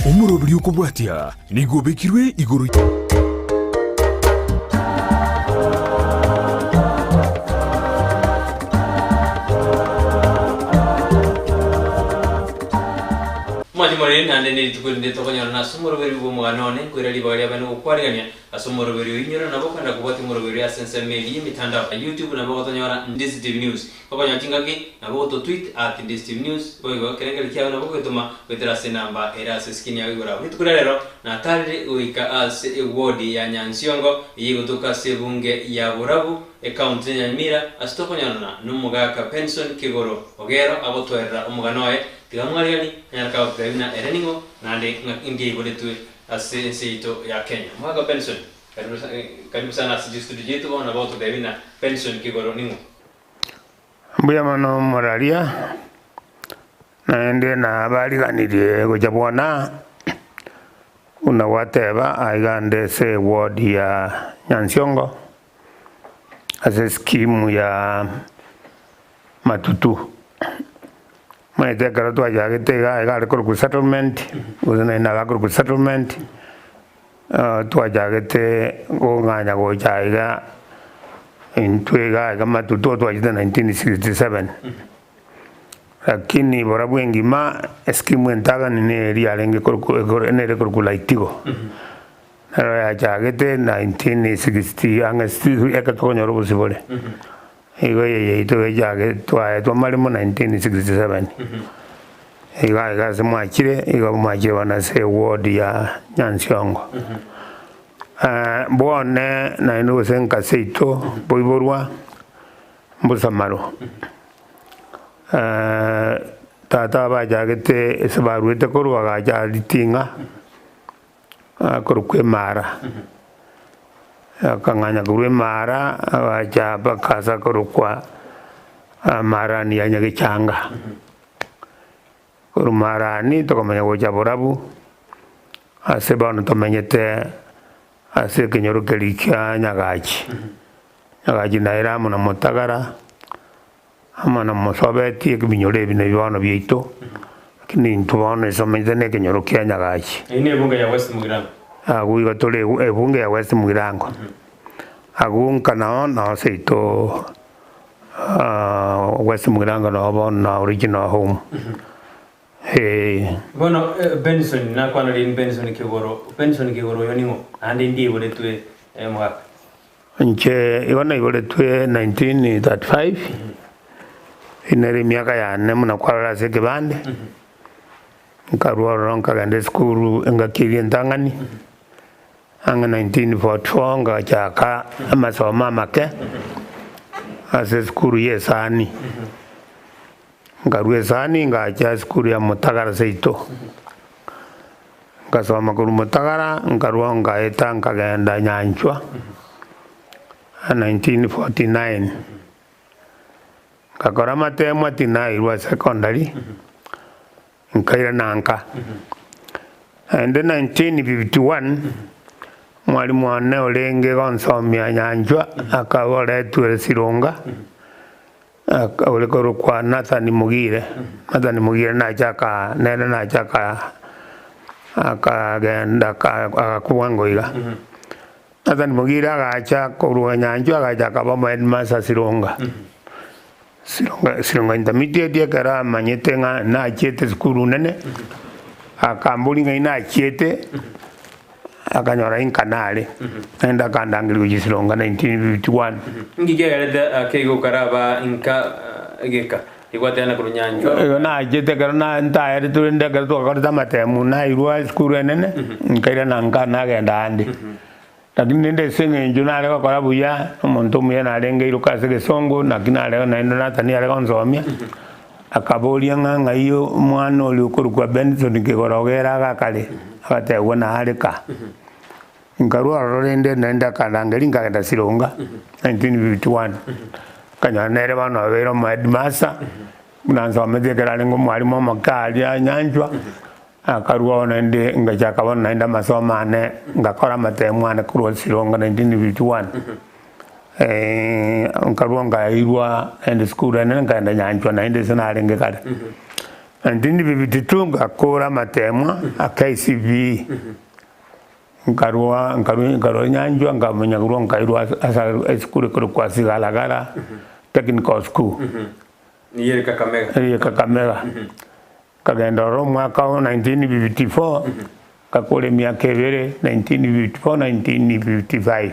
Omoroberi okobwatia nigo obekirwe igoro. Mwanche moriri naende nerituko rinde tokonyorana ase omoroberi bw'omogano one, nkoira ribaga riabene gokwarigania ase omoroberi oyio inyore nabo okogenda kobwatia omoroberi oyo ase ensemo eria y'emitandao ya YouTube nabo ogotonyora Ndisi TV News. Okonyora chingaki nabo ogototweet at Ndisi TV News boigo ekerengerio kiao nabo ogogetoma goetera ase enamba ere ase eskini yao igoro abwo. Rituko ria rero natarire goika ase eward ya Nyansiongo eyio egotoka ase ebunge ya Borabu ecounty ya Nyamira ase tokonyorana nomogaka Benson Kigoro Ogero agotoerera omogano oye tiga mwarigani anyare kagototebia buna ere ning'o naende ng'a indi aiboretwe ase ense yaito ya Kenya. Omogaka Benson karibu karibu sana ase chistudio chiaito bono nabo ogototebia buna Benson Kigoro ning'o. Mbuya mono omoraria, naende nabariganirie gocha bwona, buna gwateba aiga ande ase eward ya Nyansiongo, ase escheme ya Matutu. Omanyete ekero twachagete iga, iga are korokwa settlement, gose naende nabo akorokwa settlement, Twachagete kong'anya gocha aiga intwe iga aiga matutu twachete 1967 lakini barabwo engima eskimu entang'ani neri yarenge korokwa ekoro nere ekorokwa Laitigo. Nero yachagete 1960 ang'e ekero tokonyora obosibore. Igo eye yaito echage twaetwe amaremo 1967 iga iga ase mwachire igo mwachire bono ase eward ya Nyansiongo. Bwone naende gose nka seito boiborwa mbosamaro tata bachagete ase barwete korwa bagacha riting'a. Akorokwa Emara, akang'anya korwa Emara agacha mpaka ase akorokwa Marani ya Nyagechanga. Korwa Marani tokamanya gocha Borabu, ase bono tomenyete ase ekenyoro keria kia Nyagachi. Nyagachi naere amo na Motagara. Amo na mosobeti ebinyoro ebi nabio bono biaito, lakini intwe bono ase omanyete na ekenyoro kia Nyagachi. Eyio ne ebunge ya West Mugirango. Agwo igo tore ebunge ya West Mugirango. Agwo nka nao nao seito West Mugirango nao bono na original home eh. Bono Benson, nakwana riria Benson Kigoro, Benson Kigoro oyo ning'o? Naende ndiaiboretwe omogaka. Inche igo naiboretwe 1935, eyio nere emiaka yane buna kwarora ase ekebande, nkarwa ororo nkagenda esukuru engaki eria entang'ani, ang'e 1944 ngachaka amasomo amake, ase esukuru ya esani, nkarwa esani ngacha esukuru ya motagara seito. Ngasoma korwa Motagara, nkarua ngaeta nkagenda Nyanchwa 1949. Ngakora amatemo tinairwa secondary, nkairana nka. Naende 1951, mwalimu one orenge gonsomia Nyanchwa akaba oretwe Sironga. Ore korokwa Nathani Mogire, Nathani Mogire nache aka nere nache aka akagenda aka agakwa bwango iga. Nathani Mogire agacha korwa Nyanchwa agacha akaba omo headmaster Sironga, Sironga Sironga Intermediate ekero amanyete ng'a nachiete esukuru nene, akamboria ng'ai nachiete. Akanyora inka nare, naende akandangeria gochia Sironga 1951. Inki kiagerete ake igo okaraba inka egeka igwateana korwa nyanchwa? Igo nachete ekero na ntaeretwe rende ekero twakorete amatemu nairwa esukuru enene, nkairana nka nagenda ande. Lakini rende ase eng'encho nare gokora buya, omonto omuya narenge iroka ase egesongo, naki nare naende Nathan are gonsomia, Akaboria ng'a ng'ai omwana oria okorokwa Benson Kigoro ogere agakare, agatebigwa nare ka. Nkarwa ororo rende naende akandangeria nkagenda Sironga 1951, nkanyora nere bono obeire omo headmaster, buna nsomete ekero arenge omwalimu omoke aria Nyanchwa, akarwa oo naende ngachaka bono naende amasomo ane, ngakora amatemu ane korwa Sironga 1951. Nkarua nkairwa naende esukuru enene nkaenda Nyanchwa naende ase narenge kare. 1952 ngakora amatemwa a KCPE, nkarwa nkarwa nkarwa nyanchwa nkamanya korwa nkairwa ase ase esukuru ekorokwa Sigalagala Technical School. Nigo ere Kakamega. Eye Kakamega. Nkagenda ororo omwaka o 1954, ngakora emiaka ebere, 1954, 1955.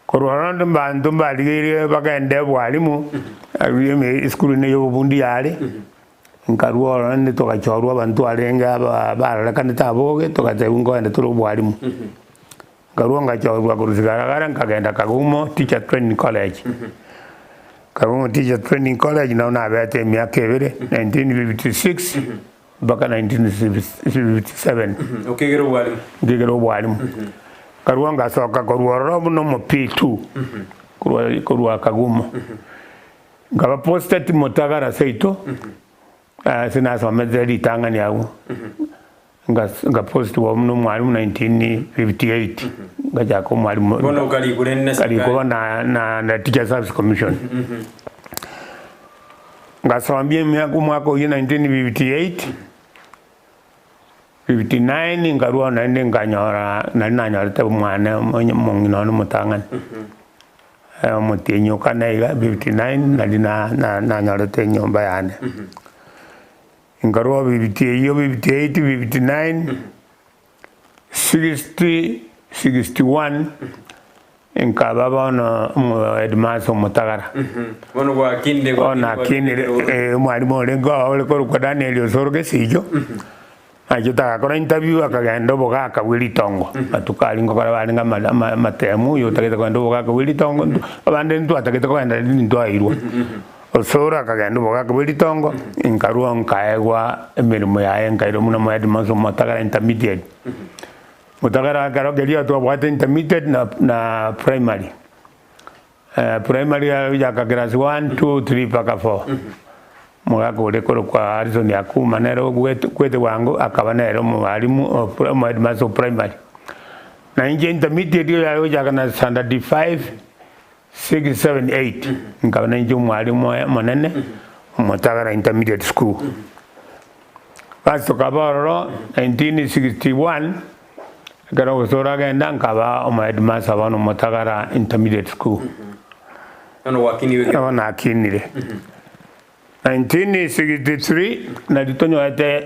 Korwa ororo rende mbanto mbarigeire bagende obwalimu, aria ime esukuru ime ya obobundi yare, nkarwa ororo rende togachorwa abanto twarenge aba barorekanete aboge, togatebiwa nkogenda tore obwalimu. Nkarua ngachorwa korwa Sigalagala nkagenda Kagumo Teacher Training College. Kagumo Teacher Training College nabo nabete emiaka ebere, 1956 mpaka 1957. Okegera obwalimu. Nkegera obwalimu. Nkarua ngasoka korwa ororo buna omo P2 korwa korwa Kagumo. Nkaba posted Motagara seito, ase nasomete ritang'ani agwo. Ngapostiwa buna omwalimu 1958, ngachaka omwalimu. Bono okarikwa rende na serikali. Nkarikwa na na Teacher Service Commission. Ngasombia emiaka omwaka oyio 1958, 59 nkarwao naende nkanyora nari nanyorete omwana omong'ina one omotang'ani. Omotienyi o kane iga 59 nari nanyorete enyomba yane. Nkarua bibiti eyio, bibiti eight, bibiti nine, sixty, sixty one, nkaba bono omo headmaster omotagara. Bono gwakinire Bono nakinire, eh, omwalimu orenge oo ore korokwa Daniel Osoro Gesicho, achete agakora interview akagenda obogaka bwe ritongo, matuko aria nkokora barenge ama- ama- amatemu, oyo otagete kogenda obogaka bwe ritongo, abande ntwatagete kogenda lakini ntwairwa. Osoro akagenda obogaka bwe ritongo, nkarua nkaegwa emeremo yaye nkairwa buna omoheadmaster omotagara intermediate. Motagara ekero keria twabwate intermediate na na primary. Primary yachaka class one, two, three mpaka four. Omogaka oria korokwa Harrison Akuma nere ogwete kwete bwango akaba nere omwalimu o omoheadmaster o primary. Na inche intermediate yare gochaka na standard five. 6, 7, 8 nkaba nainche omwalimu omonene omotagara intermediate school. Basi tokaba ororo 1961 ekero ogosora agenda nkaba omo headmaster bono omotagara intermediate school. Bono gwakinigwe ekero. Bono nakinire. 1963 nari tonyorete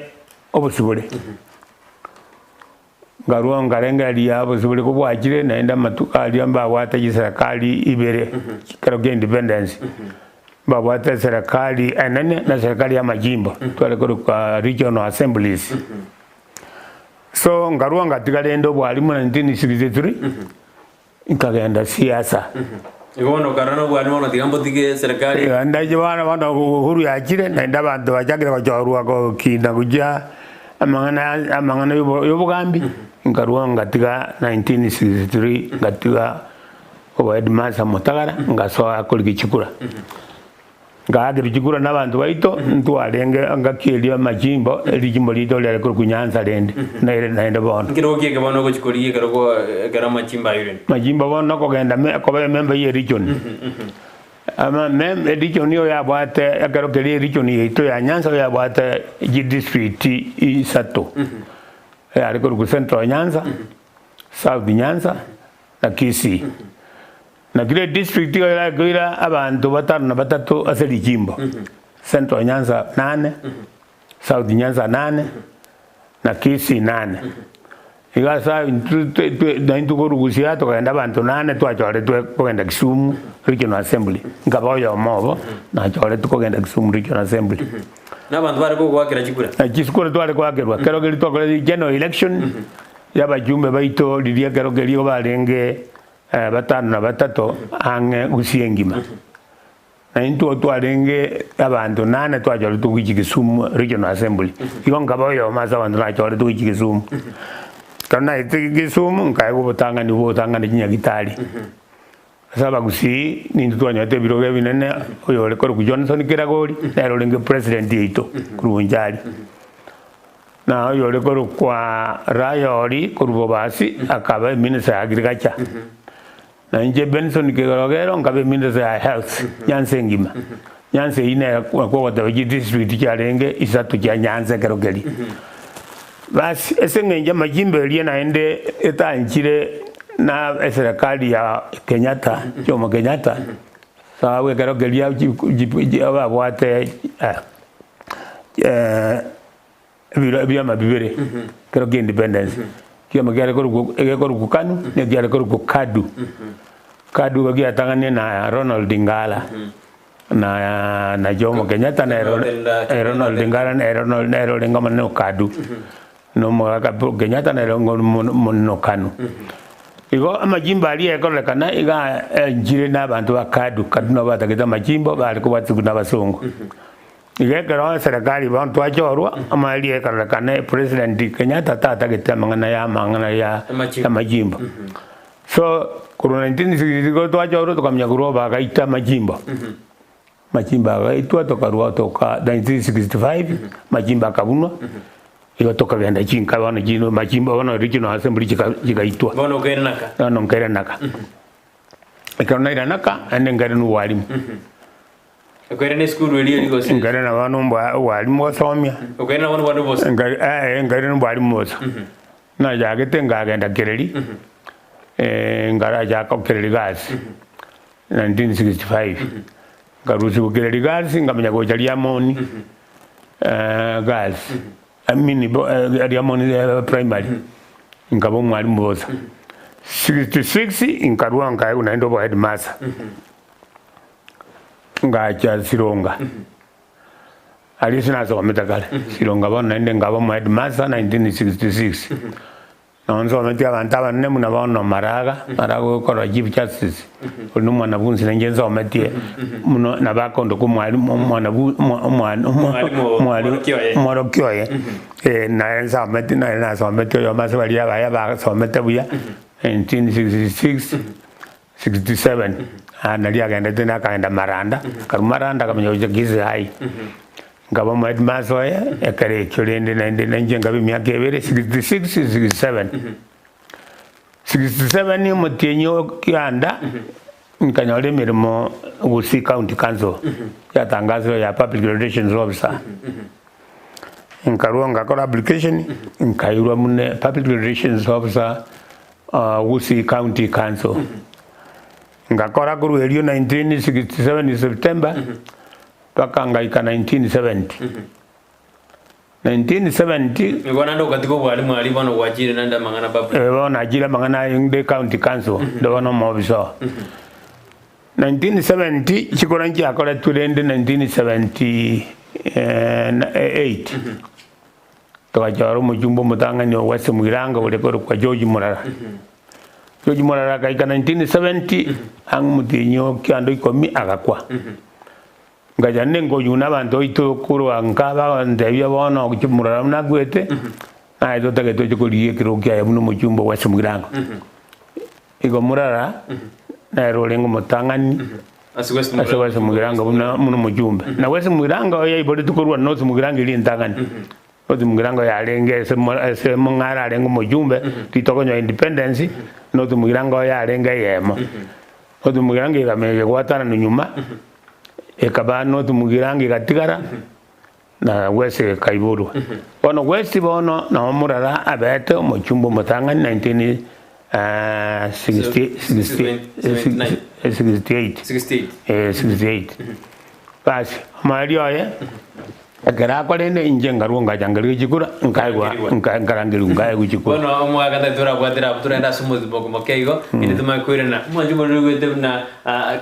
obosibore. Nkarua nkarengereria obosibore kobwachire, naende amatuko aria mbabwate chiserekari ibere, ekero kia independence, mbabwate eserekari enene na eserekari ya amajimbo, tware korokwa regional assemblies. So nkarua ngatiga rende obwalimu 1963, Nkagenda siasa. Igo bono okarora nobwane bono tiga mbotige eserekari. Naende bono bono Uhuru yachire naende abanto bachakire gochorwa gokinda gochia amang'ana amang'ana yobo yobogambi, nkarwa ngatiga 1963 ngatiga oboheadmaster Motagara ngasoa korigia chikura. Ngaakerwa chikura na abanto baito, ntwarenge engaki eria amachimbo, erichimbo riaito riare korokwa Nyanza rende, naere naende bono. Nkerogo ki eke bono ogochia korigia ekero kwa ekero amachimbo ayio rende? Machimbo bono okogenda me koba emember ye region. Ama mem region oyo yabwate ekero keria eregion yaito ya Nyanza yabwate chidistrict isato, eyare korokwa Central Nyanza, South Nyanza, na Kisii. Naki redistrict iga erakoira abanto batano na batato ase richimbo, Central Nyanza nane, South Nyanza nane, na Kisii nane. Iga ase ayio intwe twe twe naintwe korugusia tokagenda abanto nane twachoretwe kogenda Kisumu Regional Assembly, nkaba oyomo obo nachoretwe kogenda Kisumu Regional Assembly. Na abanto bare kogoakera chikura? Chisukuru tware koakerwa, kero keria twakorete general election, ya abajumbe baito riria ekero keria igo barenge batano na batato ang'e gusii engima. Na intwe twarenge abanto nane twachoretwe gochia Kisumu Regional Assembly. Igo nkaba oyomo ase abanto nachoretwe gochia Kisumu. Ekero naetete Kisumu nkaegwa obotang'ani bwa ogotang'ana chinyagitari. Ase abagusii nintwe twanyorete ebirogo ebinene, oyore korokwa Johnson Kiragori, nere orenge president yaito korwa Bonchari. Na oyore korokwa Rayori korwa Bobasi akaba eminister ya agriculture. Na inche Benson Kigorogero nkaba eminister ya health Nyanza engima. Nyanza eyio nere nakwo ogoteba chidistrict chiarenge isato chia Nyanza ekero keria. Basi ase eng'encho amachimbo eria naende etanchire na eserekari ya Kenyatta, Jomo Kenyatta, sababu ekero keria babwate ebiro ebiama bibere ekero kia independence, ekiama kiare korokwa egekorokwa KANU na ekiare korokwa KADU. KADU igo giatang'anire na Ronald Ngala na na Jomo Kenyatta na ero Ronald Ngala na ero nere orenge omonene o KADU, na omogaka Kenyatta nere omonene o KANU. Igo amachimbo aria ekororekana iga anchire na abanto ba KADU, KADU nabo batagete amachimbo bare kobwatigwa na abasongo. Igo ekero eserekari bono twachorwa, amaaria ekarorekana President Kenyatta tatagete amang'ana ya amang'ana ya amachimbo. So korwa 1963 igo twachorwa tokamanya korwa obo bagaita amachimbo. Amachimbo agaitwa tokarwa toka 1965 amachimbo akabunwa, igo tokagenda chinka bono chino machimbo bono regional assembly chika chigaitwa. Bono okairanaka. Bono nkairanaka. Ekero nairanaka, naende nkairana obwarimu. Okairana esukuru eria eria gose? Nkairana bono obwa obwarimu gosomia. Okairana bono obwarimu bosa? Nka eh nkairana obwarimu bosa. Nachagete nkagenda Kereri, nkarachaka Kereri Girls, 1965. Nkarusiwa Kereri Girls nkamanya gocha Riamoni Girls, I mean Riamoni Primary, nkaba omwalimu bosa. 66 nkarwa nkaegwa naende obo headmaster. Ngacha Sironga, aria ase nasomete kare, Sironga bono naende nkaba omo headmaster 1966. Nabo nsometie abanto abanene buna bono Maraga, Maraga okorora chief justice, oria na omwanafunsi nainche nsometie muno nabo akondoka omwalimu omwanafu omwa omwa Omwalimu omwalimu omworokia oye. omworokia oye, naye nsometi naye nasometi oyomo ase baria abaye basomete buya, 1966. 67 aa naria agendete nakagenda Maranda, akarwa Maranda akamanya gocha Kisii High. Nkaba omo headmaster oye, ekero ekio rende naende nainche nkaba emiaka ebere, 66, 67. 67 omotienyi o kianda, nkanyora emeremo Gusii County Council, yatangasirwe ya public relations officer. Nkarwa ngakora application, nkairwa buna public relations officer Gusii County Council. Ngakora korwa erio 1967 September mpaka ngaika 1970. 1970 Igo naende ogatiga obwarimu aria bono gwachire naende amang'ana public. Eh, bono nachire amang'ana aye inde county council, inde bono omoofisa oo. 1970 chikura nchiakoretwe rende 1978. Togachora omochumba omotang'ani o West Mugirango oria korokwa George Murara. George Murara agaika 1970 ang'e omotienyi o kianda ikomi agakwa. Ngacha ninkonywa abanto baito korwa nka bagantebia bono Murara buna akwete, naye totagete oche korigia ekerogo kiaye buna omochumba o West Mugirango. Igo Murara nere orenge omotang'ani Ase West ase Mugirango. West Mugirango buna buna omojumbe. Na West Mugirango yaiboretwe korwa North Mugirango eria entang'ani. North Mugirango yarenge ase mo ase Mong'are arenge omojumbe, ritokonyora independence, North Mugirango yarenge eyemo. North Mugirango ekamenya egwatananwa nyuma, ekaba North Mugirango egatigara. Na West ekaiborwa. Bono West bono nao morara abete omochumba omotang'ani 1968 68 basi omoerio oye ekero akorende inche nkarwa ngacha nkarigia chikura nkaegwa nkarangerigwa nkaegwa chikura. Bono omwaka tari torabwatera abwo toragende ase omosiboko moke igo, inde tomanye koirana. Omwancho omonene oigwete buna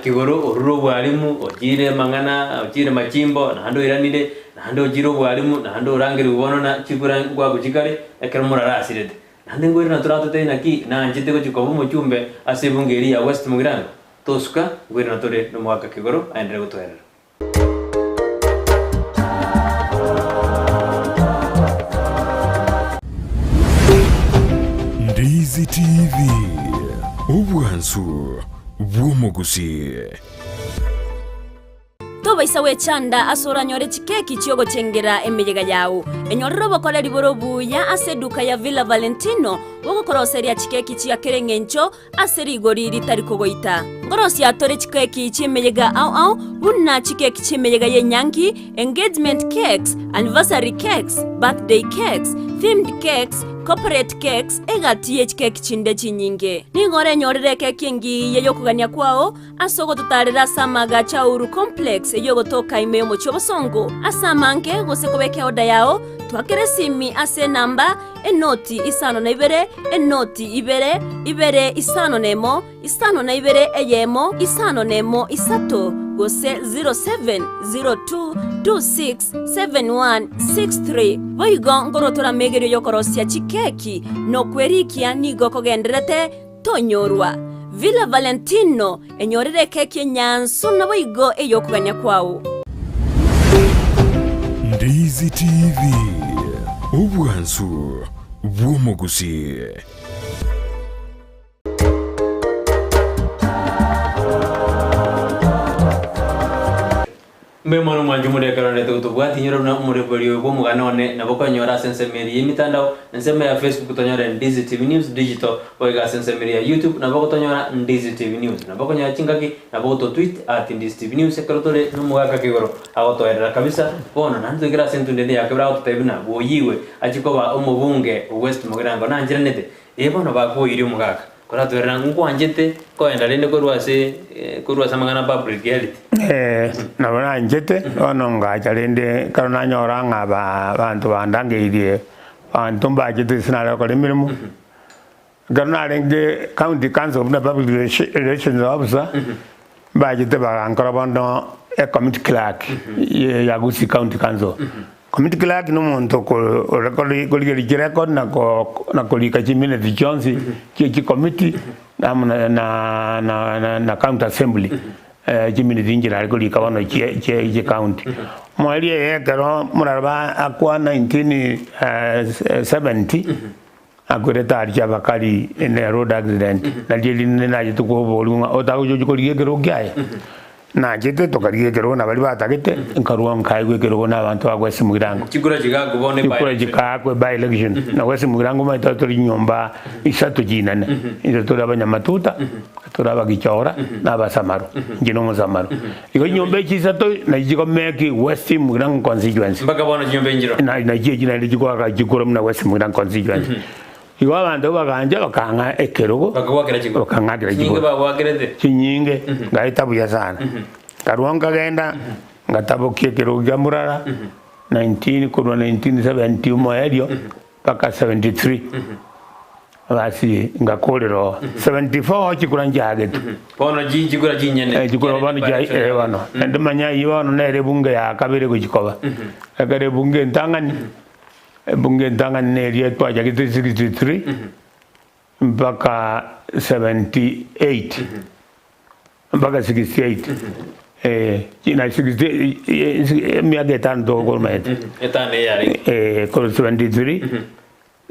Kigoro orure obwarimu, ochiire amang'ana, ochiire machimbo, naende oiranire, naende ochiire obwarimu, naende orangerigwe bono na chikura nkwagochia kare, ekero morara asirete. Naende nkoirana toratotebie naki nanchete gochia koba omochumbe ase ebunge eria ya West Mugirango, tosuka, nkoirana tore nomogaka Kigoro aenderere gotoerera. Ndizi TV, obwansu bw'omogusii. Tobaisa gwechanda ase oranyore chikeki chi'ogochengera emeyega yao. Enyorere obokoreri bore obuya ase eduka ya Villa Valentino bogokoroseria chikeki chia kera eng'encho ase rigori ritari kogoita. Nkorosia tore chikeki chi'emeyega ao ao, buna chikeki chi'emeyega y'enyangi, engagement cakes, anniversary cakes, birthday cakes, themed cakes, corporate cakes, egati ye chikeki chinde chinyinge. Nigo orenyorere ekeki engiya y'okogania kwao ase ogototaarera ase amaagacho a Uhuru Complex eyio ogotoka ime y'omochie obosongo. Ase amange gose kobeka eoda yao, twakera esimi ase enamba, enoti isano na ibere, enoti ibere, ibere isano nemo, isano na ibere eyemo, isano nemo isato, gose 0702267163. Boigo nkorwa amegerio y'okorosia chikeki, na okwerikia nigo kogendererete tonyorwa. Villa Valentino, enyorere ekeki enyansu naboigo ey'okogania kwao. Ndizi TV, obwansu bw'omogusii. Mbe mono mwanche omorero ekero orete gotobwatia, inyora buna omoroberi oyo bw'omogano one nabo okonyora ase ensemo eria y'emitandao, ensemo ya Facebook tonyore Ndizi TV News Digital, boigo ase ensemo eria ya YouTube nabo ogotonyora Ndizi TV News. Nabo okonyora chingaki nabo ogototweet at Ndizi TV News ekero tore nomogaka kegoro agotoerera kabisa. Bono naende toikere ase entunda ende ya kabere agototebia buna bwoyigwe achie koba omobunge o West Mugirango nancheranete Ee bono bakoirie omogaka, koratwerera nkwanchete koenda rende korwa ase korwa ase amang'ana a public health. Ee, nabo nanchete, bono ngacha rende ekero nanyora ng'a aba abanto bandangeirie, abanto mbachete ase nare gokora emeremo, ekero narenge county council buna public relations officer, mbachete bagankora bono ecommittee clerk ya Gusii county council. Committee clerk nomonto okorigereria chirecord na korika chiminutes chionsi chie chicommittee amo na county assembly chiminutes inche nare korika bono chie county. Omoerio eye ekero morarebe akwa 1970 akwerete aria Chabakari in a road accident nario rinde nachete koborigwa ng'a otagocha ochie korigia ekerogo kiaye. Nachete tokarigia ekerogo na baria batagete nkarua nkaegwa ekerogo na abanto ba West Mugirango. Chikura chigaakwa bono Chikura by-election. chikaakwa by election na West Mugirango omanyete iga tore chinyomba isato chinene, intwe tore abanyamatuta, tore abagichora na abasamaro, inche na omosamaro. Igo chinyomba echi isato nachi chigomeki West Mugirango constituency. Mpaka bono chinyomba enchiro. Na nachi echi naende chikoaka chikura buna West Mugirango constituency. Igo abanto bagancha bakang'a ekerogo, Bakagoakera chikura. bakang'akera Chinyinge chikura. bagoakerete. Chinyinge, ngaeta buya sana. Nkarwa nkagenda, ngatabokia ekerogo kia Murara, 19 korwa 1970 omoerio, mpaka 73. Basi ngakorera oo. 74 chikura nchiagetwe. Bono chi chikura chinyene. Eh, chikura bono chia eh, bono. Naende manya eyio bono nere ebunge ya kabere gochikoba. Ekero ebunge entang'ani, ebunge entang'ani neria twachagete 63 mpaka 78. Mpaka 68 eh, na 68 emiaka etano tokoromete. Etano eyarenge. Eh, korwa 73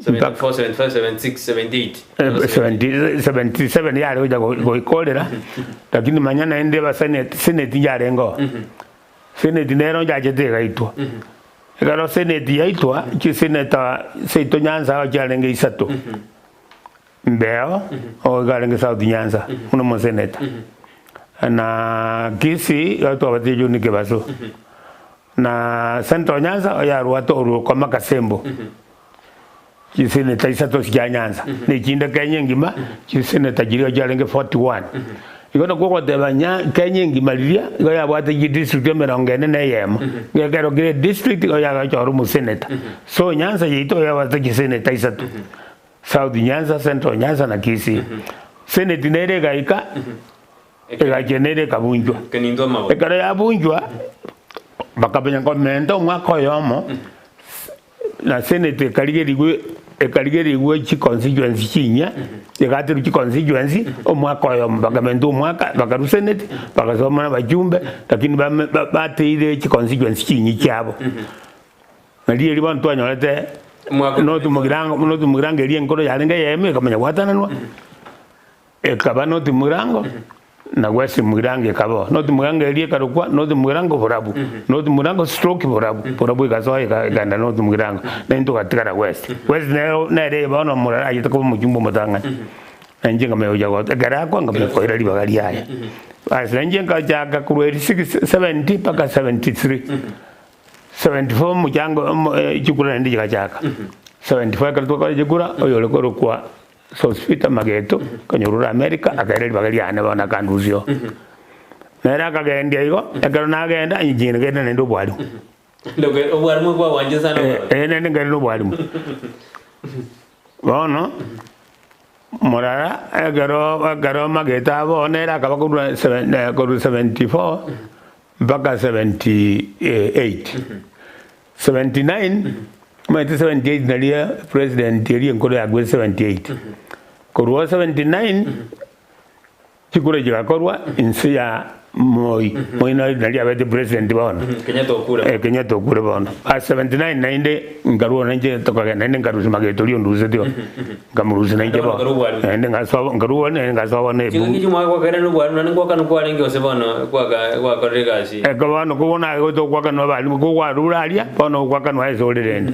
74, 75, 76, 78. 77 yare gocha goikorera lakini manya naende eba senate senate yarengeo senate nero njachete egaitwa ekero senate yaitwa chiseneta seito nyanza iga chiarenge isato mbeo oo iga arenge south nyanza buna omoseneta na kisii iga twabatie John Kebaso Na Central Nyanza oyarwate orwokoma Kasembo, chiseneta isato chia Nyanza, na echinde Kenya engima chiseneta chiria chiarenge 41. Igo nakwo ogoteba nya Kenya engima riria igo yabwate chidistrict emerongo ene na eyemo, gekero kere edistrict igo yagachora omoseneta. So Nyanza yaito igo yabwate chiseneta isato, South Nyanza, Central Nyanza na Kisii. Senate nere egaika Egachia nere ekabunchwa. Ekero yabunchwa, bakamanya komenta omwaka oyomo, na senate ekarigerigwa ekarigerigwa chiconstituency chinyia, egaterwa chiconstituency omwaka oyomo, bakamenta omwaka, bakarwa senate, bagasoma na abachumbe, lakini bame bateire chiconstituency chinyia chiabo. Nario erio bono twanyorete North Mugirango, North Mugirango eria enkoro yarenge eyemo ekamanya gwatananwa. Ekaba North Mugirango, na West Mugirango ekaba oo. North Mugirango eria ekarokwa North Mugirango Borabu, North Mugirango stroke Borabu, Borabu egasoa ekaenda North Mugirango, naintwe togatigara West. West nero nere bono omoraro ayete koba omochumba omotang'ani. Na inche nkamanya gocha go ekero akwa nkamanya koira ribaga riaye. Bas na inche nkachaka korwa eri six 70 mpaka 73. 74 omochango omo chikura naende chigachaka. 74 ekero twakora chikura, oyore korokwa Sospeter Mageto, okonyora ore America, akaira ribaga riane bono akandusia oo. Nere akagendia igo, ekero nagenda, inche nkairana naende obwarimu. Obwarimu bwagwanchire sana Eh, eh, naende nkairana obwarimu. Bono, morara ekero ekero Mageto aba oo nere akaba korwa seven korwa 74 mpaka 78. 79, omanyete 78 naria president eria enkoro yakwete 78. Korwa 79, chikura chigakorwa inse ya Moi, Moi nari naria abete president bono. Kenyatta okure. Eh, Kenyatta okure bono. Ase 79 naende nkarua nainche tokagenda naende nkarusia magete oria ondusetie oo. Nkamorusia nainche bono. Nkarua obwarimu. Naende ngasoa nkarua obwarimu naende ngasoa bono Chingaki ebuku. chimwaka gwakairana obwarimu naende ngwakana kwarenge gose bono gwaka gwakorire egasi. Eke bono kobua naye goeta abalimu ko kwarure aria bono ogwakanwa ase ore rende.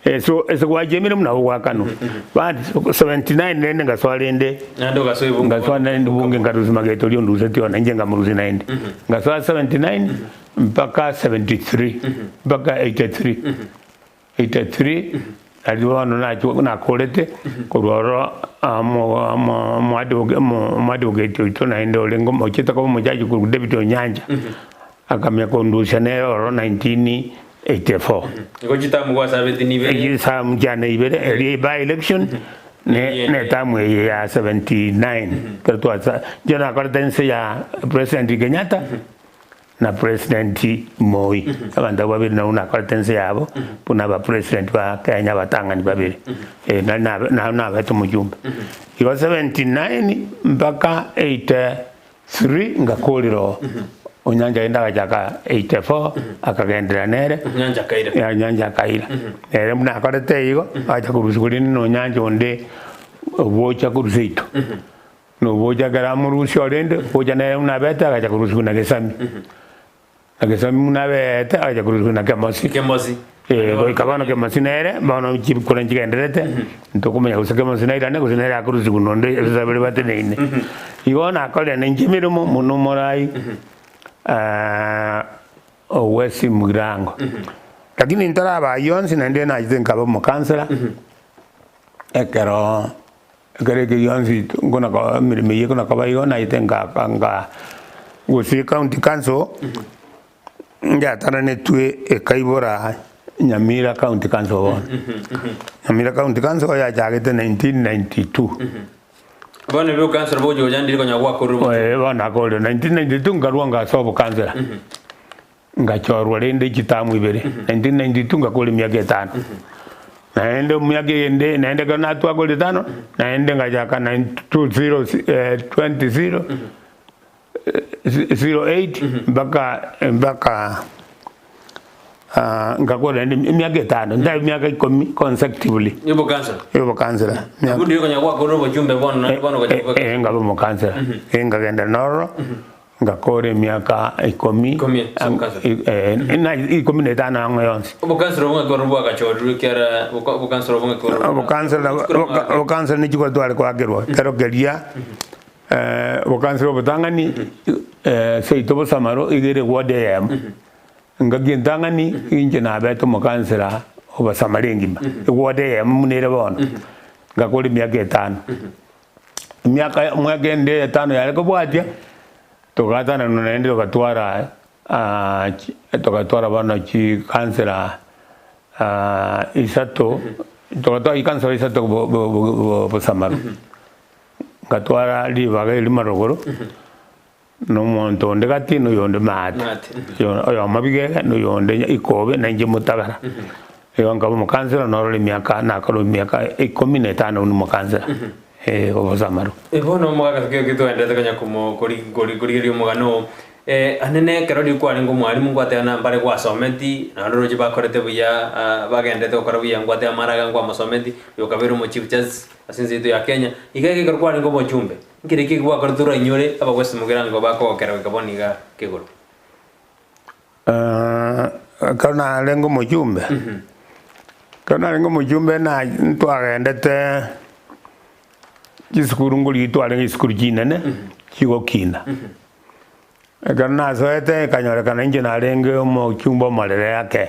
Eso ase gwachia emeremo nabo ogwakanwa. But 79 rende ngasoa rende Naende ogasoa ebunge ngasoa naende ebunge nkarusia magete oria ondusetie oo nainche nkamorusia naende. Ngasoa 79 mpaka 73 mpaka 83. 83 nario bono nachwo nakorete korwa ororo amo amo omoadvoca omo omoadvocate oito naende orenge omochete koba omojaji korwa David Onyancha, akamanya kondusia nere ororo 1984. Igo chitamu gwasabeti nibere. Echisamu chiane ibere, eria by election ne ne etamu eye ya 79 ekero twasa inche nakorete inse ya President Kenyatta. Na President Moi, abanto abwo babere nabwo nakorete ense yabo buna aba president ba Kenya abatang'ani babere, eh, nari nabe naro nabete omojumbe. Igo 79 mpaka 83 ngakorera oo, Onyancha rende agachaka 84 akagenderera nere, Onyancha akaira. ya Onyancha akaira. Nere buna akorete igo, agacha korusia rende na Onyancha onde ogocha korwa seito. Nobocha ekero amorusia orende, obocha nere buna abete agacha korusigwa na gesami. Na gesami buna abeete agacha korusigwa na kemosi. Kemosi. Eh, goika bono kemosi nere, bono chikura nchigendererete, ntokomanya gose kemosi nairane gose nere akorusigwa nonde ebisa baria bateneine. Igo nakorire na inche emeremo mono omorai o West Mugirango. Lakini ntaraba ayio onsi naende nachete nkaba omokansela, ekero Ekero eke gionsi nkona koba emeremo eyio ekona koba igo naete ngaka nga gose county council, ngiatananetwe ekaibora Nyamira county council bono. Nyamira county council yachagete 1992. Bono ebi obokansela bogochia gocha ndiri konya gwakorire obochie. Eh, bono nakorire 1992 nkarwa ngase obokansela, Ngachorwa rende chitamu ibere, 1992 ngakora emiaka etano. Naende emiaka eyende naende ekero natwakora etano, naende ngachaka 20 20 08 mpaka mpaka ngakora naende emiaka etano, ntabe emiaka ikomi consecutively. Yobokansela. Yobokansela. Abwo ndiyo konya gwakorire obochumbe bono naende bono ogocha kobeka. Eh, ngaba omokansela. Eh, nkagenda nororo. Ngakora emiaka ikomi, Ikomi, ase obokansela. na ikomi na etano ang'e yonsi. Obokansela obo ng'aki barobwo bwagachorirwe ekiagera boka- obokansela obo ng'aki barobwo Obokansela boka- obokansela ne chikura tware koakerwa ekero keria obokansela obotang'ani seito bosamaro iga ere ward eyemo. Engaki entang'ani inche nabete omokansela o Bosamaro engima, eward eyemo buna ere bono, ngakora emiaka etano. Emiaka omwaka ende etano yare kobwatia, togatananwa naende togatwara togatwara bono chikansela isato, togatwara chikansela isato bo- bo- bo- bosamaro. Ngatwara ribaga erimo rogoro, na omonto onde gati, na oyonde maate. Maate. Oyo- oyomo bigega, na oyonde ikobe, na inche motagara. Igo nkaba omokansela norora emiaka nakora emiaka ikomi na etano buna omokansela eh, obosamaro. Eh, bono omogaka tokio ki twaenderete konya komo kori kori korigereria omogano oo. Eh, anene ekero riria kwarenge omwalimu ngwateba na mbare gwasometi, naende oroche bakorete buya ah, bagenderete gokora buya ngwateba maraga nkwamosometie, oyo okabeire omo chief justice ase ense yaito ya Kenya. Iga iga ekero kwarenge omochumbe, nkere ki gwakorete orainyore abagwesimogira nigo bakogokera goika bono iga kegoro? Ekero narenge omochumbe, ekero narenge omochumbe na ntwagendete. Chisukuru nkorigia twarenge chisukuru chinene, chigokina. Ekero nasoete ekanyorekana inche narenge omochumba omorere ake.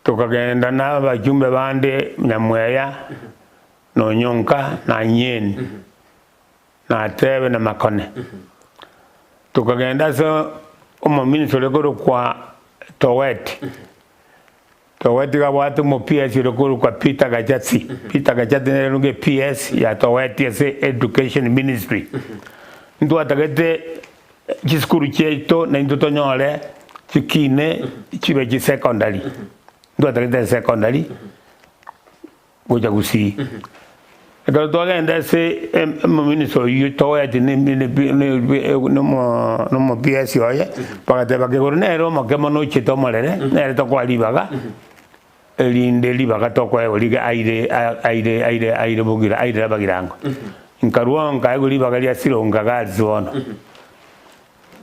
Tokagenda na abachumbe bande Nyamweya, na Onyonka, na Anyeni, na Atebe, na Makone. Tokagenda ase omominister oria korokwa Toweti. Toweti iga abwate omo PS oria korokwa Peter Gachatsi. Peter Gachatsi nere nigo PS ya Toweti ase Education Ministry. Ntwatagete chisukuru chiaito naintwe tonyore chikine chibe chisecondary. Ntwatagete secondary gocha Gusii. Ekero twagenda ase omominister oyio Toweti nomo PS oye, bagateba kegoro nere omoke mono ochete omorere, nere tokoa ribaga, erinde ribaga tokoegwa riga aire aire aire aire bogira airere abagirango. Nkarwao nkaegwa ribaga ria Sironga Girls bono.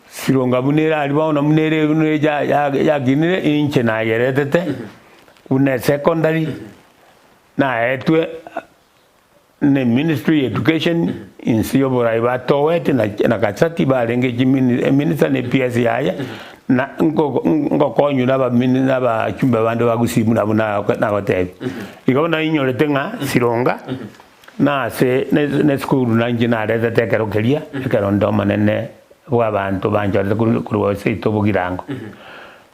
Sironga buna ere aria bono buna ere buna ya ya yakinire inche nayeretete, buna esecondary. Naetwe ne ministry ya education inse y'oborai ba Towete na Gachati barenge eminister ne PS yaye na ngokonywa na abachumbe bande ba Gusii buna abwo nagotebia. Igo bono nainyorete ng'a Sironga nase nesukuru nainche naretete ekero keria ekero nde omonene bw'abanto banchorete korwa seito Bogirango.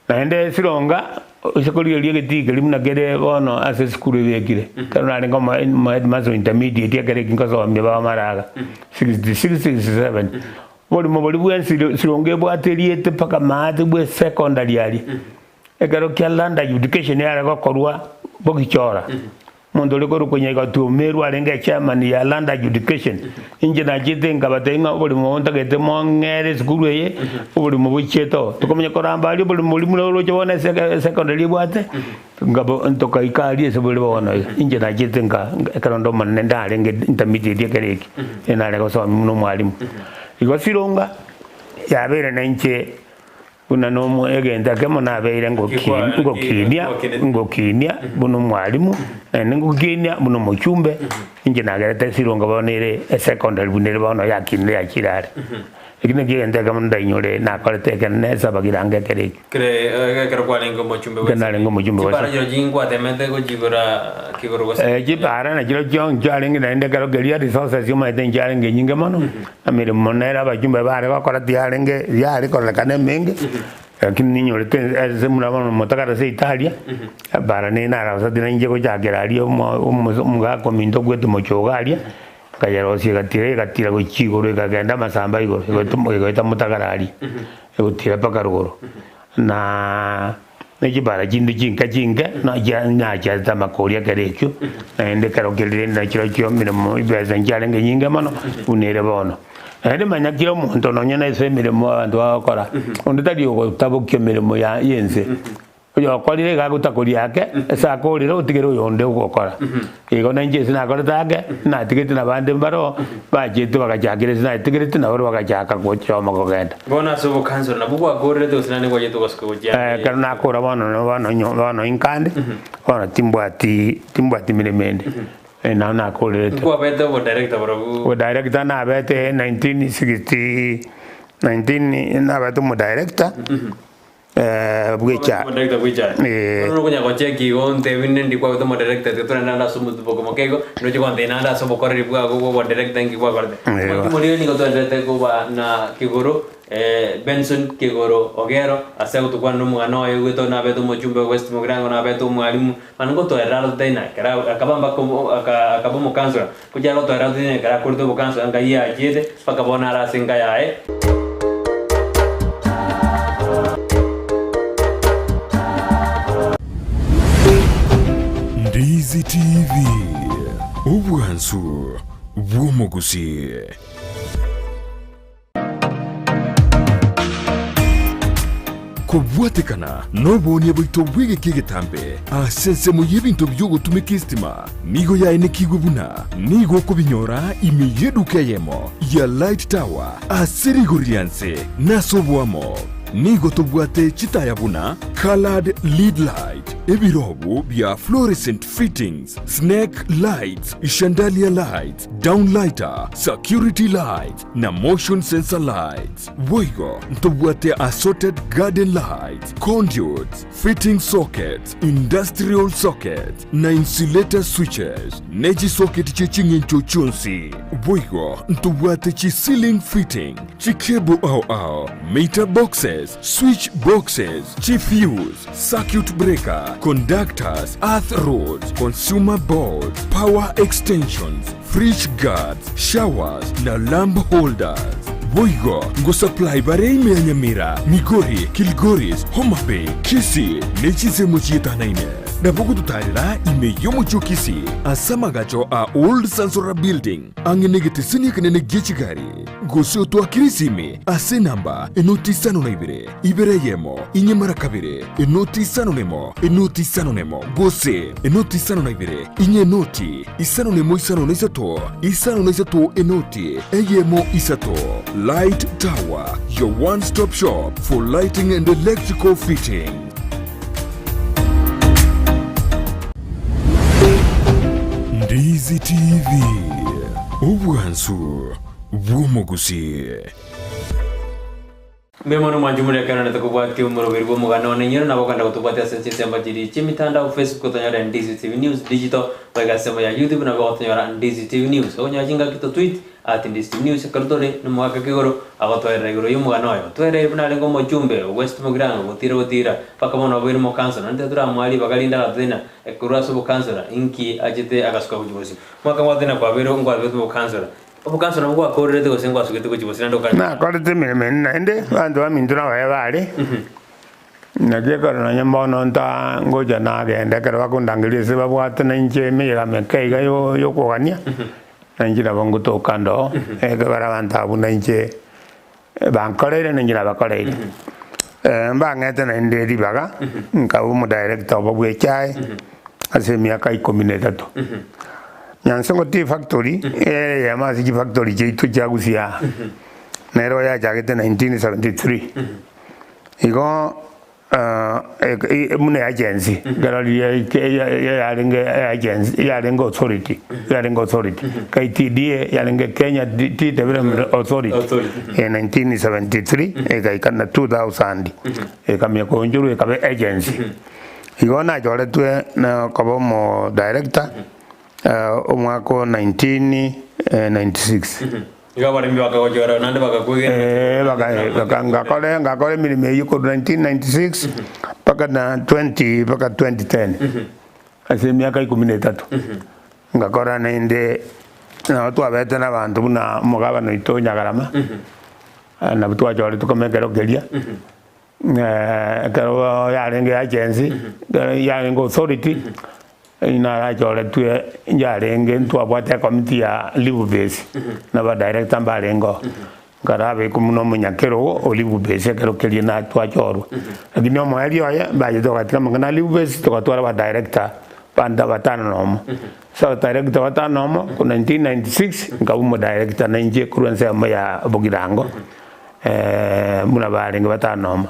Naende Sironga ase korigereria egetii keria buna kere bono ase esukuru ebekire, ekero narenge omo headmaster o intermediate ekero eki nkosomia baba maraga, 66, 67, oborimo boria bwensi Sironga ebwate eriete mpaka maate bwe secondary aria, ekero kia land adjudication yare gokorwa bogichora. Omonto oria korwa konyaigwa Omeru arenge echairman ya Land Adjudication, inche nachete nkabatebia ng'a oborimo obo ntagete mong'ere esukuru eye, oborimo bochiete oo. Tokamanya koramba aria oborimo boria buna oroche bono ase esecondary ebwate, nkabo tokaika aria ase bore bono iga. Inche nachete nka ekero nde omonene ndarenge intermediate ekero eki, nare gosomia buna omwalimu. Igo Sironga yabeire na inche. Buna nomo egento ekemo nabeire ngokinia, ngokinia buna omwalimu, naende ngokinia buna omochumbe, inche nagerete esirongo bono ere esecondary buna ere bono yakinire yachire are. Eki nakio egento ekemo ndainyore nakorete ekenene ase abagirango ekero ekio. Kere ekero kwarenge omochumbe Ekero narenge omochumbe Chipara chiro chingwatemete gochigora kigoro gose? Chipara nachirochio nchiarenge naende ekero keria resources omanyete nchiarenge enyinge mono. Emeremo nere abachumba baare gokora tiyarenge yare kororekana emenge, lakini ninyorete ase buna bono motagara ase Italia, bara nere naroseti nainche gochakera aria omo omo omogaka ominto okwete mochogo aria, nkayerosia egatira egatira gochia igoro ekagenda amasamba igoro egoeta egoeta motagara aria, egotira mpaka rogoro. Naaa ne chibara chinde chinke chinke nachia nachiarete amakori ekero ekio, naende ekero keria rende nachirochio emeremo ebesa nchiarenge enyinge mono, buna ere bono. Naende manya kera omonto nonye na ase emeremo abanto bagokora, onde tari ogotabokia emeremo ya ya ense, oyokorire iga agotakoria ake, ase akorire otigere oyonde ogokora. Igo nainche ase nakorete ake, natigete nabande mbaro, bachete bagachakera ase natigerete nabo bagachaka gochoma kogenda. Bono ase obokansoro nabwo gwakorerete gose naende kwachete ogasuka gochia ande? Ekero nakora bono bono nyo bono inkande, bono timbwati timbwati miremo ende, nabo nakorerete. Nkwabete obodirector barobwo? Obodirector nabete 1960 19 nabete omodirector. bw'echae. Omodirector bw'echae. Eh. Bono nokonya gocheki igo ontebi nindi kwabete omodirector tiga torende naende ase omotuboko moke igo, ndoche gontebia naende ase obokoreri bwago bwa obodirector inki gwakorete. Ewa. Omoriri nigo twenderete koba na Kigoro Benson Kigoro Ogero ase agotokwana na omogano oye oigwete nabete omochumbe o West Mugirango nabete omwalimu, mani ngotoerera aro totari na ekero akaba mpaka omo aka akaba omokansora, gochia gotoerera totari na ekero akorete obokansora nkai yachiete mpaka bono are ase enka yaye. Ndizi TV, obwansu bw'omogusii. Kobwatekana noboonia bwaito bw'egeka egetambe ase ensemo y'ebinto bi'ogotumeka esitima nigo yaenekigwe buna nigo okobinyora ime y'eduka eyemo ya Light Tower ase rigori ria nse na ase oboamo. Nigo tobwate chitaya buna coloured lead light, ebirobu bia fluorescent fittings, snake lights, chandelier lights, downlighter, security lights na motion sensor lights. Boigo ntobwate assorted garden lights, conduits, fitting sockets, industrial sockets na insulator switches, ne chisocket chie ching'encho chionsi. Boigo ntobwate chi ceiling fitting, chicable ao ao, meter boxes, switch boxes, chifuse, circuit breaker, conductors, earth rods, consumer boards, power extensions, fridge guards, showers na lamp holders. Boigo ngosupply bare ime ya Nyamira, Migori, Kilgoris, Homa Bay, Kisii ne chinsemo chietanaine. Nabo gototarera ime y'omochie o Kisii ase amagacho a Old Sansora Building ang'e negeteseni ekenene gie chigari. Gose otoakere esimi ase enamba enoti isano na ibere, ibere eyemo, inye mara kabere, enoti isano nemo, enoti isano nemo, gose enoti isano na ibere, inye enoti isano nemo isano na isato, isano na isato enoti eyemo isato. Light Tower, your one stop shop for lighting and electrical fitting. Ndizi TV, obwansu bw'omogusii. Mbuya mono mwanche more ekero nete kobwatia omoroberi bw'omogano one inyore nabo okogenda gotobwatia ase chinsembo chiria chi'emitandao Facebook otonyore Ndizi TV News Digital goika ensemo ya YouTube nabo ogotonyora Ndizi TV News okonyora chingaki to tweet at Ndizi TV News ekero tore nomogaka kegoro agotoerera igoro y'omogano oyo twereire buna arenge omochumbe o West Mugirango gotira gotira mpaka bono obeire omokansona nintwe toramoa ribaga rinde agatotena korwa ase obokansona inki achete agasuka gochia bosio mwaka gwatena kwabeire ngwabetwe obokansona Obokanso nabwo gwakoorerete gose ngwasugete gochia bosio naende okanyora. Nakorete emeremo ende naende, abanto baminto nabaye bare, naki ekero nonye mbono nta ngocha nagenda ekero bakondangeria ase babwate na inche emeyega meke iga yo- yokogania, na inche nabo ngotoka ndoo, ekero abanto abwo na inche bankoreire na inche nabakoreire. Mbang'ete naende ribaga, nkaba omodirector obo bwa echae, ase emiaka ikomi na etato. Nyansongo Tea Factory, ere eyemo ase chifactory chiaito chia Gusii aa, nero yachagete 1973. Igo buna eagency, ekero riria yarenge eagency yarenge authority, yarenge authority, KTDA yarenge Kenya Tea Development Authority, in 1973 egaika na 2000, ekamanya koonchorwa ekaba agency. Igo nachoretwe na koba omo director omwaka o 1996. Igo abaremi bakagochora naende bakakwegena. Eh, baka- baka- ngakora ngakora emeremo eyio korwa 1996 mpaka na 20 mpaka 2010 ase emiaka ikomi na etato. Ngakora naende nabo twabete na abanto buna omogabana oito Nyagarama, nabwo twachoretwe koma ekero keria. Ekero yarenge agency, ekero yarenge authority, narachoretwe yarenge ntwabwate ecommittee ya leave base, na abadirector mbarengeo, nkarabekwa buna omonyakerogo o leave base ekero keria na twachorwa. Lakini omoerio oye, mbachete bagatika amang'ana a leave base, togatwara abadirector bande batano nomo. Ase abadirector batano nomo, korwa 1996, nkaba omodirector nainche korwa ensemo ya Bogirango. Buna barenge batanoma,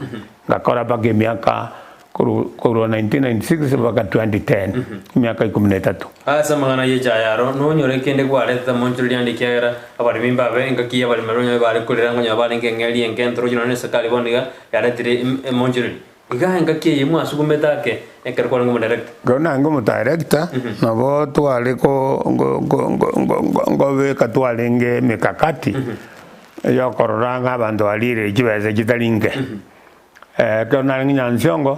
ngakora mpaka emiaka korwa korwa 1996 mpaka 2010, emiaka ikomi na etato. Ase amang'ana y'echaye aro, nonyore kende gwaretete amonchoreri ande ekiagera abaremi mbabe engaki y'abaremi baria onye bare korera nkonye barenge eng'eria enke entorochi nonya nesukari bono iga yaretire emonchoreri. Iga engaki eye mwasugumete ake ekero kwarenge omodirector. Ekero narenge omodirector, nabo tware ko ngo ngo ngo ngo ngo ngobeka twarenge emekakati yokorora ng'a abanto barire chibesa chitari nke. Ekero narenge Nyansiongo,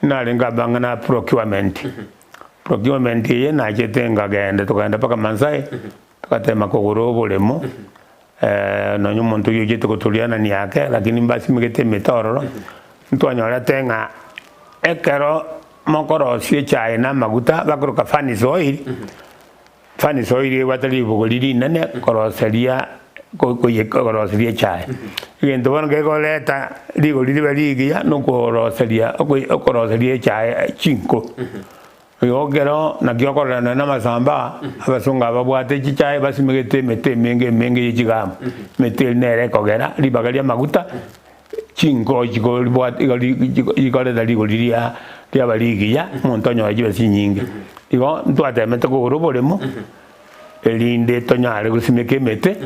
narenge amang'ana a procurement. Procurement eye nachete nkagenda tokagenda mpaka Maasai, Togatema kogora oboremo, nonya omonto oyio ochete gotorianania ake, lakini mbasimegete emete ororo, ntwanyorete ng'a ekero mokorosia echae na amaguta bakoroka furnace oil, furnace oil ebwate ribogori rinene koroseria koroseria echae. Egento bono gekoreta rigori ribe rigiya nokoroseria okoroseria echae chinko. Igo ekero naki okororana nonya namasamba aa, abasongo aba babwate chichae basimegete emete emenge emenge ye chigamba. Emete eria nere ekogera ribaga ri'amaguta, Chinko chikoribwat igo rikoreta rigori ria riaba rigiya, omonto onyore chibesa chinyinge. Igo ntwatemete kogora oboremo, erinde tonyare gosimeka emete,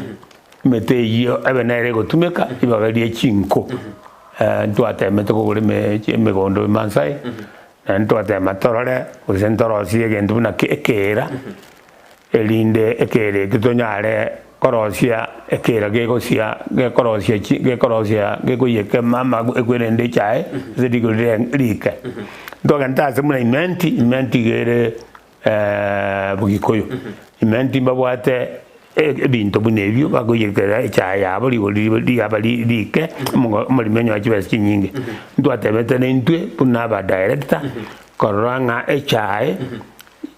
emete eyio ebe nere egotumeka ribaga rie chinko. Ntwatemete kogora eme emegondo Maasai, naende twatema torore gose ntorosie egento buna ekeera. Erinde ekeera eke tonyare korosia ekeera gegosia gekorosia chi gekorosia gekoiyeka emama ekwerende echae ase rigori rie rike. Ntogente ase buna imenti, imenti iga ere bogikoyo, imenti mbabwate ebinto buna ebio bakoiyekera echae yabo rigori riaba rike omongo omoremi onyore chibesa chinyinge. Ntwatebete na intwe buna abadirector korora ng'a echae.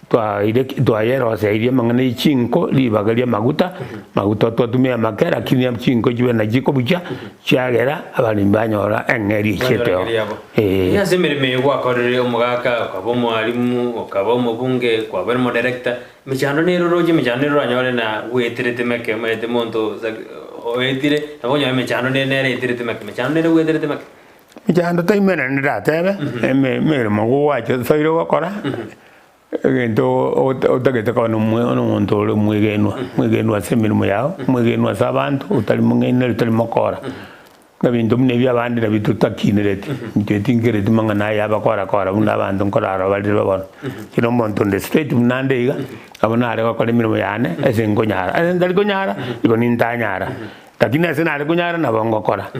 Twaire twayeroseirie amang'ana ye chinko ribaga ri'amaguta, maguta twatumia amake lakini chinko chibe nachi chikobucha, chiagera abaremi banyora eng'eria Banyora echieteo. eng'eria yabo. Ee. Ase emeremo eye gwakorire omogaka, okaba omwalimu, okaba omobunge, kwaba omodirector, emechando nere oroche emechando nere oranyore na gweterete meke omanyete monto oetire nabo okonyora emechando nere nere eterete meke, emechando nere gweterete meke. Mechando taiyo emenene ndatebe, eme emeremo gwachosoire gokora. Egento otagete koba nomonto ore omwegenwa, omwegenwa ase emeremo yao, omwegenwa ase abanto, otari mong'aineri otari mokora. Ebinto buna ebi abande nabio totakinereti, intwe tinkereti mang'ana aya abakora kora buna abanto nkorara barire bono. Ekero omonto onde straight buna ande iga, nabo nare gokora emeremo yane ase nkonyara, ase ntari konyara, igo nintanyara. Lakini ase nare konyara nabo ngokora.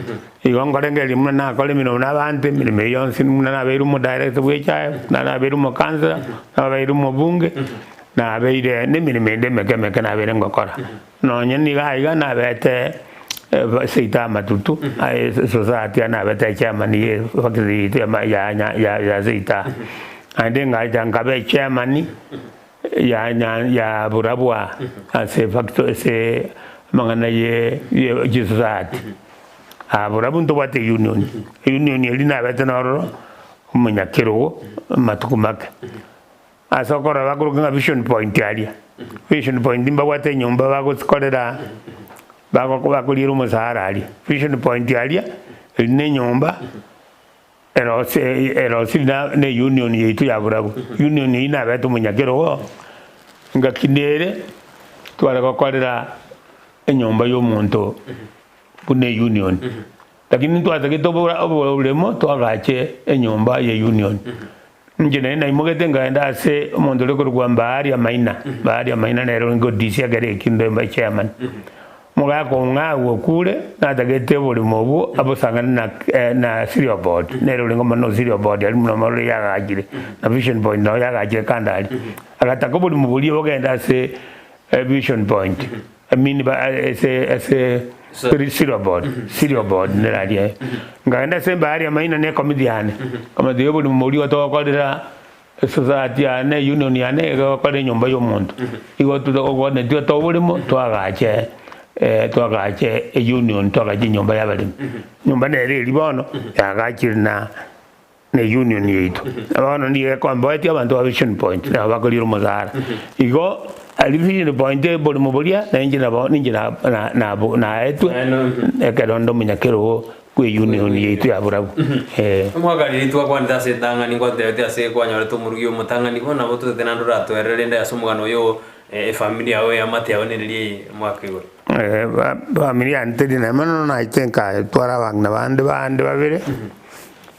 Igo nkorengereria buna nakora emeremo na abanto, emeremo eye yonsi buna nabeire omodirector bwa echae, buna nabeire omocouncillor, nabeire omobunge, nabeire na emeremo ende emeke emeke nabeire ngokora. Nonye niga aiga nabete seito amatutu, aye esociety aa nabete echairman ye efactory yaito ya ya ya ya seito aa. Naende ngacha nkaba echairman. ya nya ya burabwa ase facto ase amang'ana ye ye chisociety. Aa burabwo ntobwate eunion, eunion eria nabete nororo omonyakerogo amatuko make. Ase okorora bakoroka ng'a vision point aria, vision point mbabwate enyomba bagosikorera bagoko bakoriera omosara aria, vision point aria, eria na enyomba. Erosiri na eunion yaito ya barabwo. Union eyio nabete omonyakerogo, engaki nere tware gokorera enyomba ya omonto buna eunion. Lakini ntwatagete oboremo twagache enyomba ya eunion. Inche naende naimogete nkaenda ase omonto ore korokwa Mbaaria Maina, Mbaaria Maina nere orenge o DC ekero ekio inde chairman. Omogaka ong'ao okure natagete oboremo obwo abosang'ane na na Cereal Board, nere orenge omonene o Cereal Board aria buna omorero yagachire na Vision Point nao yagachire kando aria. Agataka oboremo boria bogende ase Vision Point, I mean ba ase ase Cereal Board, Cereal Board nere aria. Nkagenda ase Mbaaria Maina na ekomiti yane, nkamotebia oboremo boria otogokorera Esociety yane, eunion yane egokora enyomba ya omonto, igo togonetie toboremo twagache twagache eunion twagache enyomba ya abaremi. Enyomba nere eria bono yagachire na na eunion yaito. Bono nigo ekomboetie abanto ba vision point nabo bakorire omosara. Igo aria vision point oboremo boria na inche nabo ninche na na nabo naetwe ekero nde omonyakerogo. Kw'eunion yaito ya barabwo. Ee. Omwaka riria twakwanete ase entang'ani nkwatebetie ase kwanyorete omorugi omotang'ani bono nabo totete naende oratwerere rende ase omogano oyo oo efamiri yao eamate yao nereri eye omwaka igoro. Famiri yane teri nere mono naete nkatwara abang'ina bande bande babere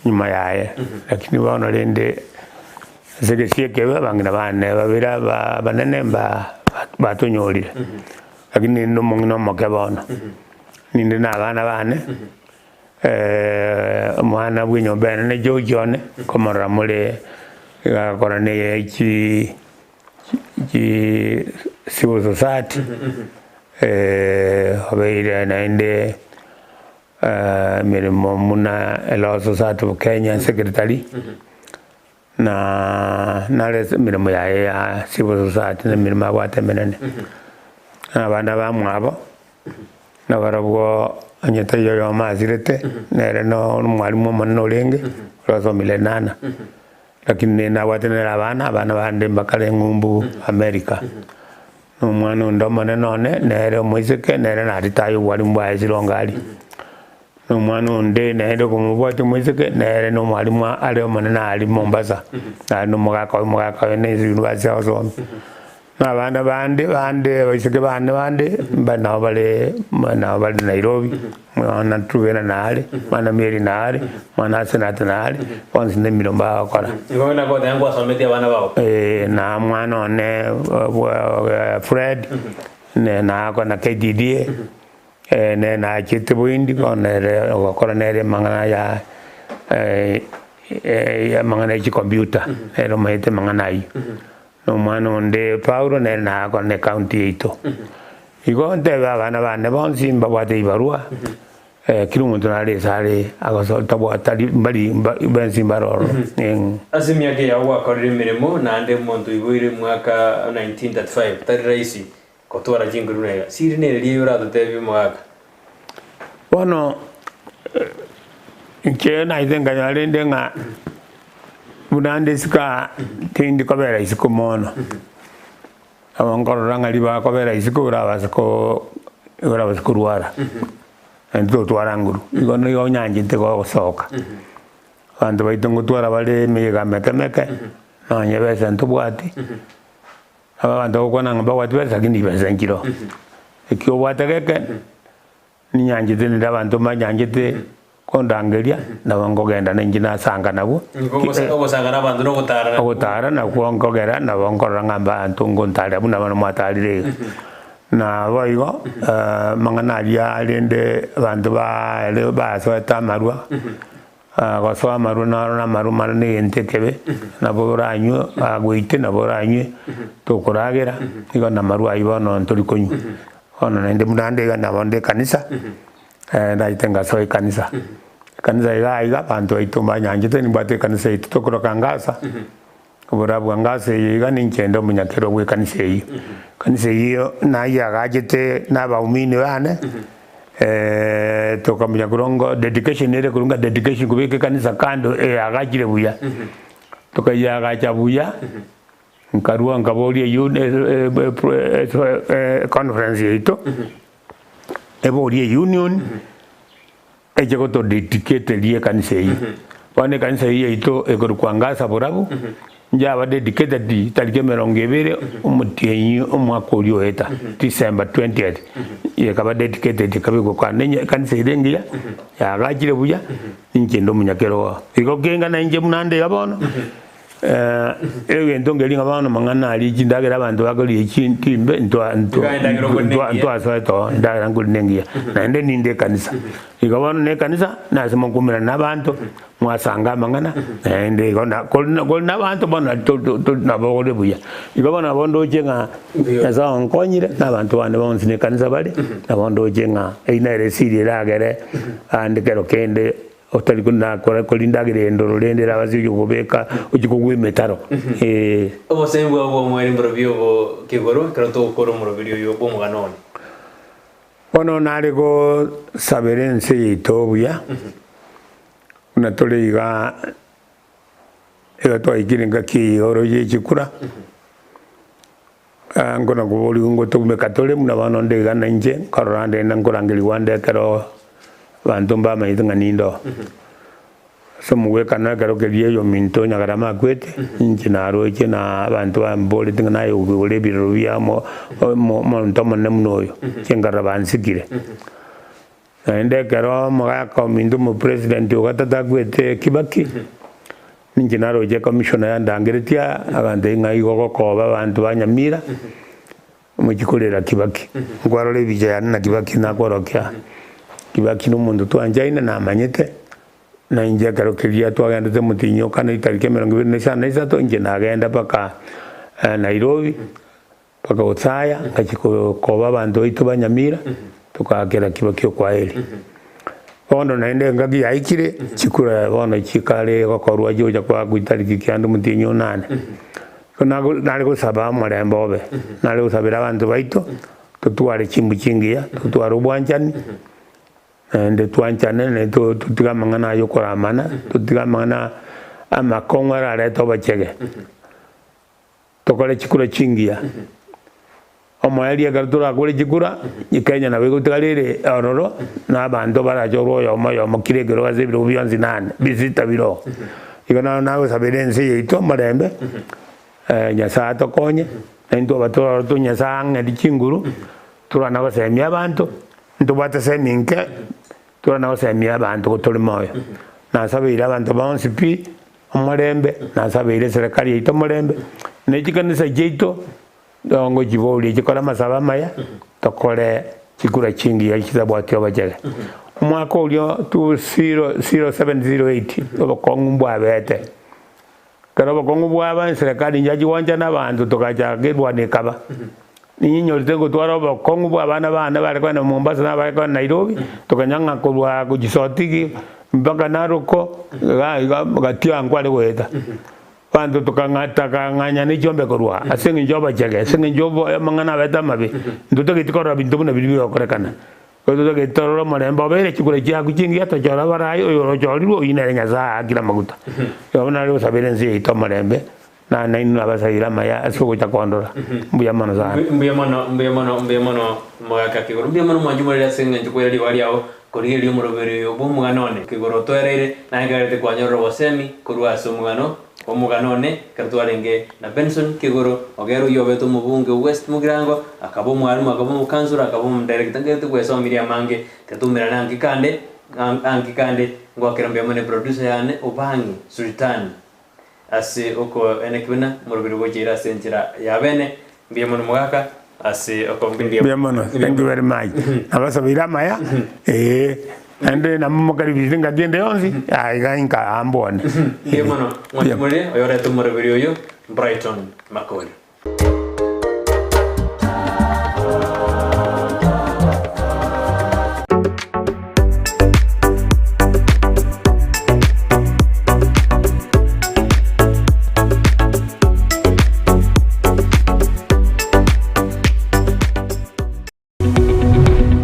nyuma yaye, lakini bono rende ase egesio ekebe abang'ina bane babere aba abanene mba batonyorire, lakini ninde omong'ina omoke bono. Ninde na abana bane, omwana bw'enyomba ene ne George one, nkomorora more iga agakora na eye chi chi civil society, obeire naende emeremo buna Law Society of Kenya secretary, na nare ase emeremo yaye ya civil society na emeremo abwate emenene. Na abana bamwabo. Nabarabwo onye taiyo oyomo asirete, nere nomwalimu omonene orenge, orasomire Lenana. Lakini nere nabwate nere abana, abana bande mbakare ng'umbu America. Na omwana onde omonene one, nere omoiseke, nere naritaya obwalimu bwaye Sironga aria. Na omwana onde naende okomobwatia omoiseke, nere na omwalimu are omonene aria Mombasa, nare na omogaka oye, omogaka oye na ase university agosoma. Na abana bande bande abaiseke bane bande, mba nabo bare nabo bare Nairobi, mwana Truvena nare, mwana Mary nare, mwana Asenath nare, bonsi na emirimo bagokora. Igo nagoteba nkwasometie abana bao. Eh, na mwana one bwa Fred, ne nagokora na KTDA. Nere nachete boindi bono nere ogokora nere amang'ana ya amang'ana ya chicomputer, nere omanyete amang'ana ayio. Na omwana onde Paulo nere nagakora na ecounty yaito. Igo ntebe abana bane bonsi mbabwate ebibarua, kera omonto nare ase are agoso tabwati tari mbari mbensi mbare ororo. Ase emiaka eyio gwakorire emeremo naende omonto oiboire mwaka 1935 tari rahisi Gotwara chinkuru buna iga. Siri nere riaye oratotebie omogaka. Bono inche naete nkanyora rende ng'a buna nde isiko aa tindi kobera isiko mono, nabo nkorora ng'a ribaga kobera isiko orabase ko orabase korwara, naende totwara nguru, igo nigo nyanchete gosoka. Abanto baito ngotwara bare emeyega meke meke, nonye ebesa ntobwati. Aba abanto bagokwana ng'a mbabwati besa lakini chibesa nchiroo. Eki obwate geke, ninyanchete nende abanto mbanyanchete kondangeria, nabo nkogenda na inche nasanga nabwo. Ogosanga na abanto na ogotara nakwo. Ogotara nakwo nkogera nabo nkorora ng'a mbaanto ngontarera buna bono mwatarire iga. Na boigo, amang'ana aria rende abanto baare basoete amarwa. Gosoa amarwa naro namarwa mare negento ekebe, nabo oranywe agoite nabo oranywe tokoragera, igo namarwa ayio bono ntori konywa. Bono naende buna nde iga nabo nde ekanisa, naete ngasoa ekanisa. Ekanisa iga iga abanto baito mbanyanchete nimbwate ekanisa yaito tokoroka Ngasa, oborabwo Ngasa eye iga ninche inde omonyakerogo bw'ekanisa eyio. Ekanisa eyio nayeagachete na abaumini bane. Tokamanya korwa ngo dedication ere korwa nga dedication kobeka ekanisa kando eagachire buya, tokayeagacha buya, nkarwa nkaboria eywo conference yaito, eborie eunion. Eche gotodedicateria ekanisa eyio. Bono ekanisa eyio yaito ekorokwa Ngasa Borabu, njaba dedicated tariki emerongo ebere omotienyi omwaka oria oeta, December 20th, ekaba dedicated ekabekwa kando. Enye ekanisa ere engiya, yaagachire buya, ninche inde omonyakerogo. Igo kenga nainche buna nde iga bono. Egento nkeria ng'a bono amang'ana aria chindagera abanto bakoria echi chimbe ntwa ntwa Iga endagera okori ntwa nengiya. ntwasoete oo endagera nkori nengiya naende ninde ekanisa. Igo bono na ekanisa nase mokomerana na abanto mwasanga amang'ana naende igo na kori na kori na abanto bono nari to to nabo ore buya. Igo bono nabo ndoche ng'a Mbuya. Nyasaye onkonyire na abanto bane bonsi na ekanisa bare nabo ndoche ng'a eyio nere esiri eragere ande kero kende. Otari konakora korindagera endoro rende erabase oyokobeka ochie kogwa emetaro ee. Obosemi bwao bw'omweri mborobio obo kegoro ekero togokora omoroberi oyo bw'omogano one. Bono nare gosabera ense yaito buya, buna tore iga iga twaikire engaki eye igoro ye chikura, nkona koborigwa ngotoumeka tore buna bono nde iga nainche, nkorora nde nkorangerigwa nde ekero abanto mbamanyete ng'a ninde oo. Ase omogwekano ekero keria oyominto Nyagarama akwete, inche naroche na abanto bamborete ng'a naye okigora ebirero bia omo omo omonto omonene buna oyo, inche nkarora bansikire. Naende ekero omogaka ominto omopresident o gatato akwete Kibaki, ninche naroche ecommissioner yandangeretie aa, agantebia ng'a igo ogokoba abanto ba Nyamira, omochie korera Kibaki. Nkwarora ebicha yane na Kibaki nakworokia, Kibaki na omonto twanchaine namanyete, na inche ekero keria twagendete omotienyi o kane chitariki emerongo ebere na isano na isato, inche nagenda mpaka Nairobi. Mpaka Othaya ngachia koba abanto baito ba Nyamira, togaakera Kibaki okwaeri. Bono naende engaki yaikire, chikura bono chikare gokorwa chigocha koakwa chitariki kianda omotienyi onane. Igo nago nare gosaba omorembe obe, nare gosabera abanto baito, totware chimbu chingiya, totware obwanchani, naende twanchane, naende totige amang'ana aya okoramana, totige amang'ana amakong'u ararete obochege. Tokore chikura chingiya. Omoerio ekero torakore chikura, Kenya nabo egotigara ere ororo, na abanto barachorwe oyomo oyomo kera ekerogo ase ebirogo bionsi nane, bisita bire oo. Igo naro nagosabera ense yaito omorembe, Nyasae atokonye, na intwe aba tororo to Nyasae ang'edi chinguru, torana gosemia abanto, ntobwate semi nke, torana gosemia abanto gotore moyo. Nasabeire abanto bonsi pi, omorembe, nasabeire eserekari yaito omorembe, na echikanisa chiaito, Ngochiboria chikore amasabo amaya, tokore chikura chingiya chitabwati obochege. Omwaka oria 2007-08 obokong'u mbwabete. Ekero obokong'u bwaba eserekari inchachia gwanchana abanto togachaka erwani ekaba. Ninyorete ngotwara obokong'u bwa abana bane bare kogenda Mombasa na abare kogenda Nairobi, tokanya ng'a korwa gochia Sotigi mpaka Narok, iga iga gati aa nkware goeta. Abanto tokang'anya ne chiombe korwa ase engencho y'obochege, ase engencho y'amang'ana abete amabe. Ntotageti korora binto buna biria bigokorekana. Totageti torore omorembe obeire chikura chiaku chingiya tochore abarai, oyo orochorirwe oyio nere Nyasae aakire amaguta. Igo nare gosabera ense yaito omorembe, na nainwe nabasaire amaya ase ogocha kondora. Mbuya mono sana. Mbuya mono, mbuya mono, mbuya mono omogaka Kigoro. Mbuya mono mwanche morere ase engencho kwaira ribaga riao korigereria omoroberi oyo bw'omogano one. Kigoro otoereire, naye nkagerete kwanyorera obosemi korwa ase omogano bw'omogano one ekero twarenge na Benson Kigoro, ogere oyio obete omobunge o West Mugirango, akaba omwalimu, akaba omokansoro, akaba omodirector, nkagerete gwesomirie amange, tatumerane anki kande, anki kande, ngoakera mbuya mono eproducer yane Obang'i Sultani. Ase okoeneki buna morobiri gocha ere ase enchera ya bene. Mbuya mono mogaka ase okombia. Mbuya mono, thank you very much. Nabasabeire amaya, ee, naende nabo mokaribisire engaki ende yonsi, aiga inka ambone. Mbuya mono mwanche morire oyorete omorobiri oyo Brighton Makori.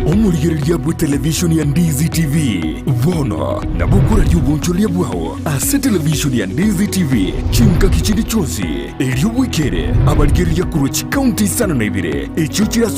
Omorigereria bwe televishoni ya Ndizi TV bono nabo okoraria obonchoreria bwao ase televishoni ya Ndizi TV chingaki chinde chionsi, erio bwekere abarigereria korwa chikaunti isano na ibere echio chire ase.